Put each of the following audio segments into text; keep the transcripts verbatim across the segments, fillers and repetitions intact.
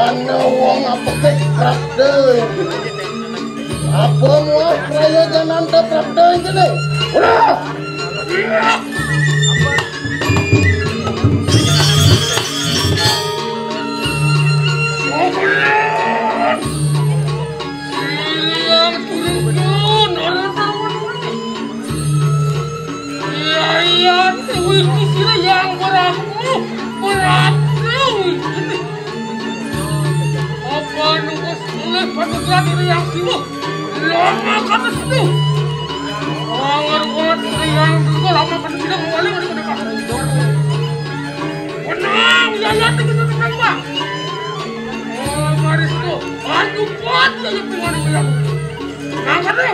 Ana wong apekik prapta iki. Apa muah raya jananta prapta iki ne? Ora! Siliang turun, orang tahu. Iya, iya, kuwi iki sira yang ora aku, ora aku. Apa nunggu oleh patuturan ini yang sibuk? Lama kata situ. Angger kuat yang dulu lama kata tidak mau balik, udah kena. Menang, ya, ya, itu, itu, itu, Bang. Oh, baris itu. Ayo, kuat, ya, itu, itu, itu. Angkat, ya.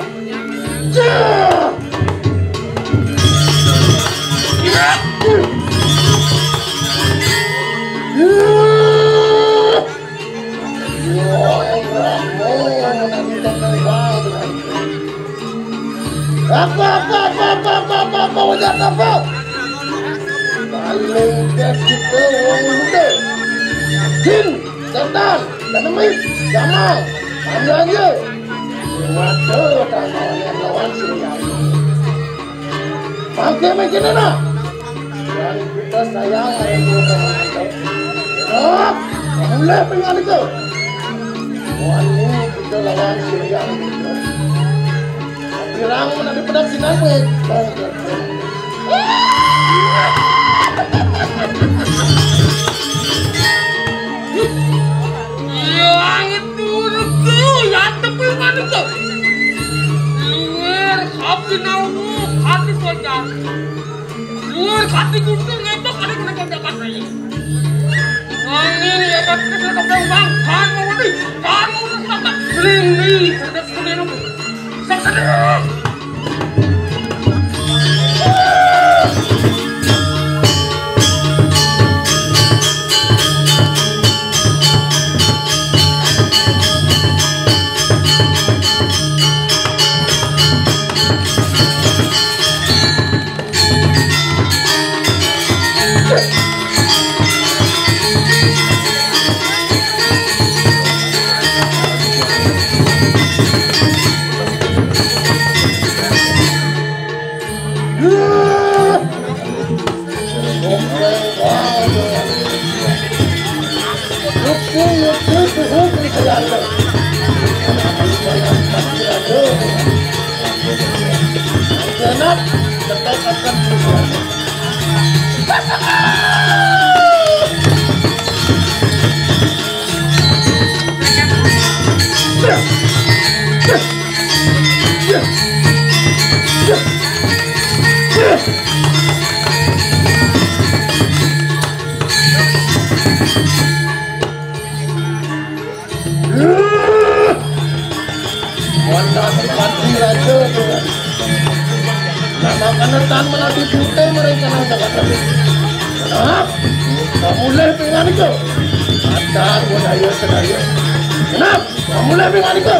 Apa, apa, apa, apa, apa, apa, apa, wajah apa? Paling dia kita orang muda. Jin, setan, dinamis, jamal, ambil aja. Waduh, tanah yang lawan sini. Mangke mangke nana. Dan kita sayang ada dua orang. Oh, mulai pengen itu. Wani kita lawan sini. Pirang mana di pedak sinan, weh. Langit turun tuh, ya tepi mana tuh? Luar, kopi nawu, hati soja. Luar, hati guntur, ngetok, ada kena kontak katanya. Angin, ya, kan, kita sudah topeng, Bang. Kan, mau nih. Kan, mau nih, Bang. Ring, nih. Ada seperti itu. Wanda Sukati Raja. Nama kanetan menadi putih mereka nang Jakarta. Nah, kamu leh pengen itu. Adan budaya sedaya. Nah, kamu leh pengen itu.